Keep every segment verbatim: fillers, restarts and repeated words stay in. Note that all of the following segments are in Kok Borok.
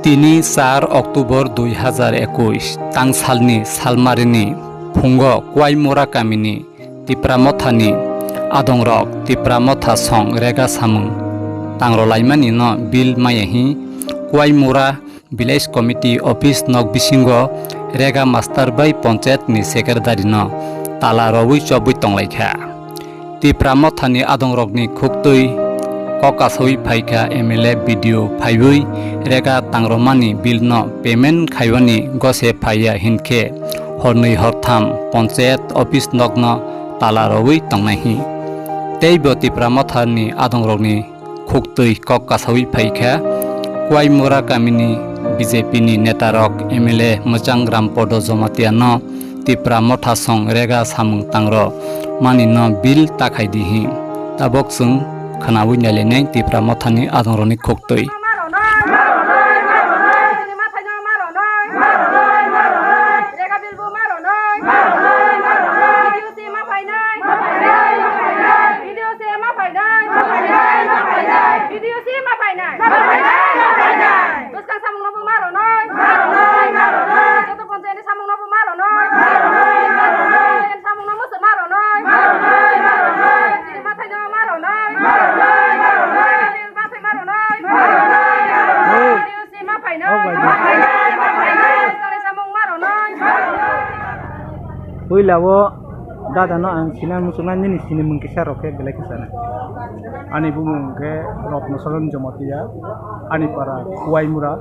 Tini char October dui hazar ekush tang salni salmarini phungo Kuaimura kamini Tipra Mothani adongrok Tipra Motha song rega samung tangrolaimani no bill maya hi Kuaimura Village Committee Office nok bisingo rega master bai ponchayat ni secretary no tala rogwi chobwi tonglaikha. Tipra Mothani adongrokni khuktwi kok kasawi phaikha M L A, B D O phaiwi rega tangromani bill no payment khaiwani gose phaiya hinkhe hornwi hortham ponchayat office nokno tala rogwi tongnai hi. Teibo Tipra Mothani adongrokni khuktwi kok kasawi phaikha. Kuaimura kamini B J P ni netarok M L A Mwchang Rampodo Jamatia no Tipra Motha song rega samung tangro mani no bill takhai di hi. Tabok chwng khwnawi nailainai Tipra Mothani adongrokni khuktwi. Bwskang samung no bo ma rwnai. Joto ponchayat ni samung no bo ma rwnai. Ponchayat ni samung no muchung ma rwnai. Chini mathai no ma rwnai. Chini mathai ma rwnai. Chini ma phainai. Bwskang ni samung ma rwnai. Puila o dada no ang sina muchungna nini sini mung kisa rok khe belai khe sana. Ani bumung khe Rotno Saron Jamatia, ani para Kuaimura.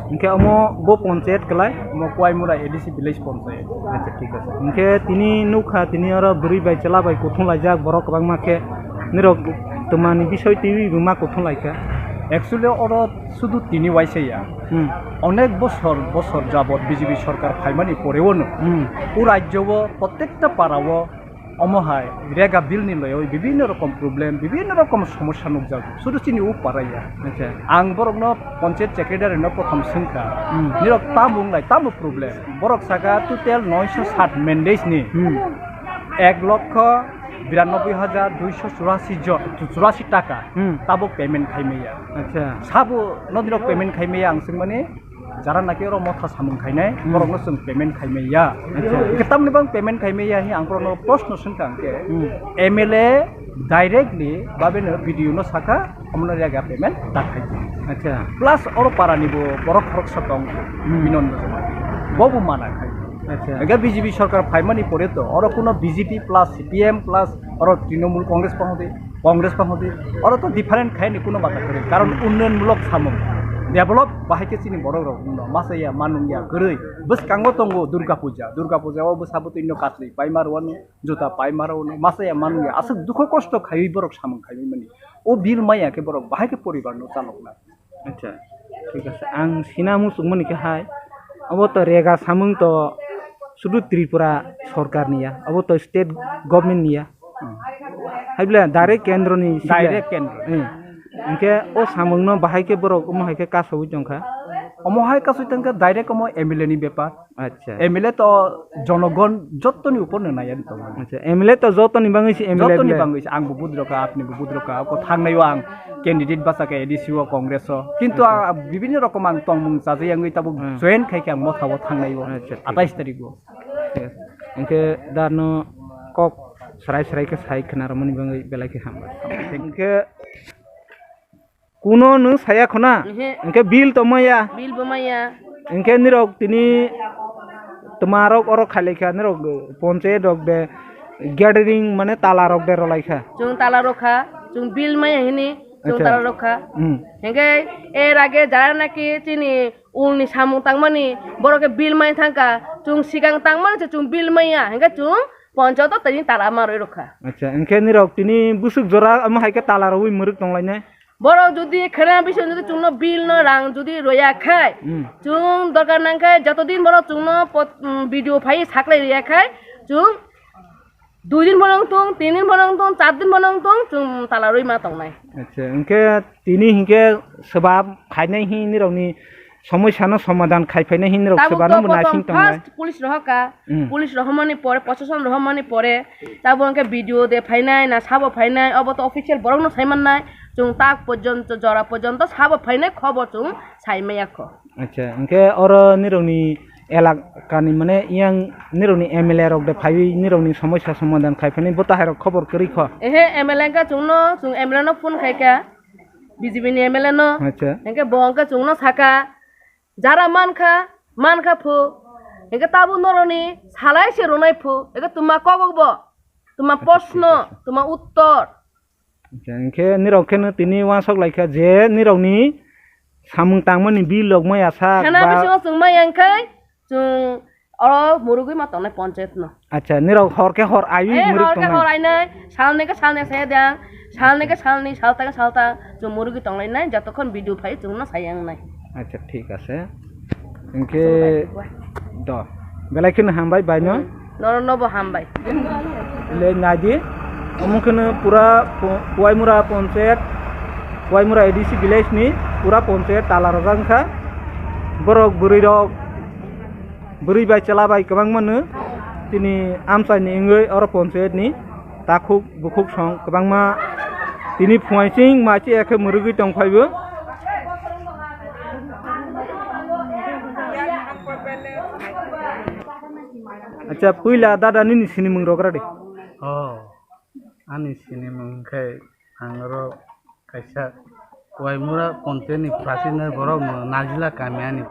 Hinkhe omo bo ponchayat kwlai, omo Kuaimura A D C village ponchayat. Acha, thik ase. Hinkhe tini nukha, tini oro bwrwi bai chwla bai kuthung laijak, borok kwbangma khe nirok twmani bisoi twiwi bo ma kuthung laikha. Actually oro sudu tini waisa ya. Hmm. Onek bosor, bosor jabot B J P sorkar phaimani poreo no. Hmm. O rajyo o prottekta para o omo hai rega bill ni loyoi bibinno rokom problem, bibinno rokom somosya nukjago. Sudu chini o para ya. Acha. Ang borokno ponchayat secretary no prothom swngkha. Hmm. Nirok tamo wnglai, tamo problem? Borok saka total noisho sat mandates ni Hmm. ek lokho biranoboi hajar duisho churasi jon, churasi taka Hmm. tabok payment khaimaya. Acha. Sabo no nirok payment khaimaya ang swngmani, jara naki oro motha samung khainai, Hmm. borokno chwng payment khaimaya. Acha. Hwnkhe tamni bang payment khaimaya hi ang borokno proshno swngkha hwnkhe, Hmm. M L A directly babeno B D O no sakha, omono rega payment ta khai. Acha. Plus oro parani bo borok khoroksa tong, Hmm. Binon Bojomati. Bo bo mana khai. Acha. Hwnkhe B J P sorkar phaimani pore to oro kuno B J P plus C P M plus oro Trinamool Congress pahodi, Congress pahodi, oro to different khaini kuno bata kwrwi. Karon Hmm. unnayonmulok samung, develop bahai khe chini borok rok no masa ya, manung ya, kwrwi. Bwskango tongo Durga Puja, Durga Puja o bwsa bwtwi no katlwi paima rwano, juta paima rwano, masa ya, manung ya, aswk dukho kosto khaiwi borok samung khaiwi mani. O bill maya khe borok bahai khe poribar no chalokna. Acha, thik ase. Ang sina muchungmani khe hai, abo to rega samung to sudu Tripura sorkar ni ya, abo to state government ni ya. Hmm. Hai bole direct kendro ni sibla. Direct kendro. Eh. Hwnkhe o samung no bahai khe borok omo hai khe kasawi tongkha. Omo hai kasawi tongkha direct omo M L A ni bepar. Acha. M L A to jonogon jottoni upor no naiya ni tongo. Acha, M L A to jottoni bangwi se M L A jottoni bole. Bangwi se, ang bo budrokha, apni bo budrokha, ko thangnai o ang candidate bachakha A D C o, Congress o. Kintu Acha. Ang bibinno rokom ang tongmung chajai wngwi tabuk Hmm. join khai khe ang motha o thangnai o. Acha, thik. Atais tarik o. Thik ase. Hwnkhe darno kok srai srai khe sai khna rwmani bangwi belai khe hambai. Hwnkhe Kuno nwng saya khuna? Ehe. Hwnkhe bill to maya? Bill bo maya. Hwnkhe nirok tini twmarok oro khailaikha, nirok ponchayat rok de gathering mane tala rok de rwlaikha. Chwng tala rwkha, chwng bill maya hini, chwng Acha. Tala rwkha. Hmm. Hwnkhe er age jara naki chini ulni samung tangmani borok khe bill mai thangkha, chwng sikang tangmani se chwng bill maya, hwnkhe chwng ponchayat o tini tala ma rwi rwkha. Acha, hwnkhe nirok tini bwswk jora omo hai khe tala rwui mwrwk tonglainai? Borok jodi khena bising jodi chwngno bill no rang jodi roya khai, Hmm. chwng dorkar nang khai joto din borok chwngno pot-, um, B D O phai saklai roya khai, chwng dui din bono wng thung, tin din bono wng thung, char din bono wng thung, chwng tala rwi ma tongnai. Acha, hwnkhe tini hwnkhe swbab khainai hi nirokni somosya no somadhan khai phainai hinwi rok se Tabuk bano to bo naising prothom tongnai. First police rohorkha, Hmm. Police rohormani pore, proshashan rohormani pore, tabuk hwnkhe B D O de phainai, na sabo phainai, obo to official borok no sai mannai, chwng tak porjonto, jora porjonto sabo phainai khobor chwng sai maya kho. Acha, hwnkhe oro nirokni elakani, mane, yang nirokni M L A rok de phaiwi nirokni somosya somadhan khai phainai, bo tahai rok khobor kwrwi kho? Ehe, M L A hwnkhe chwngno, chwng M L A no phone khaikha, B J P ni M L A no. Acha. Hwnkhe bo hwnkhe chwngno sakha, "Jara mankha, mankha phu. Hwnkhe tabuk norokni salai se rwnai phu. Hwnkhe twma kok bo, twma Acha, proshno, thik ase. Twma uttor." Acha, hwnkhe nirok kheno tini uansuk laikha je nirokni samung tangmani bill rok maya sak Khana ba bisingo chwng maya hwnkhe chwng oro murugwi ma tongnai ponchayat no. Acha, nirok hor khe hor aiwi Eh, muruk hor khe tongnai? Hor ainai, salni khe salni saya dang, salni khe salni, salta khe salta, chwng murugwi tonglainai, jotokhon B D O phai chwngno saya wngnai. Acha, thik ase. Hwnkhe do. Belai kheno hambai baino. Hmm. Norokno bo hambai. Le naidi. Omo kheno pura po-, Kuaimura ponchayat, Kuaimura A D C village ni pura ponchayat tala rwjak wngkha. Borok bwrwi rok, bwrwi bai chwla bai kwbangma no tini amchai ni wngwi oro ponchayat ni takhuk bukhuk song kwbangma tini phuaising maichi ekhe mwrwgwi tong phaibo. Acha, puila dada nini sinimung rok radi. Oh, ani sinimung khe ang oro kaisa Kuaimura ponchayat ni president borok no Najila kami ani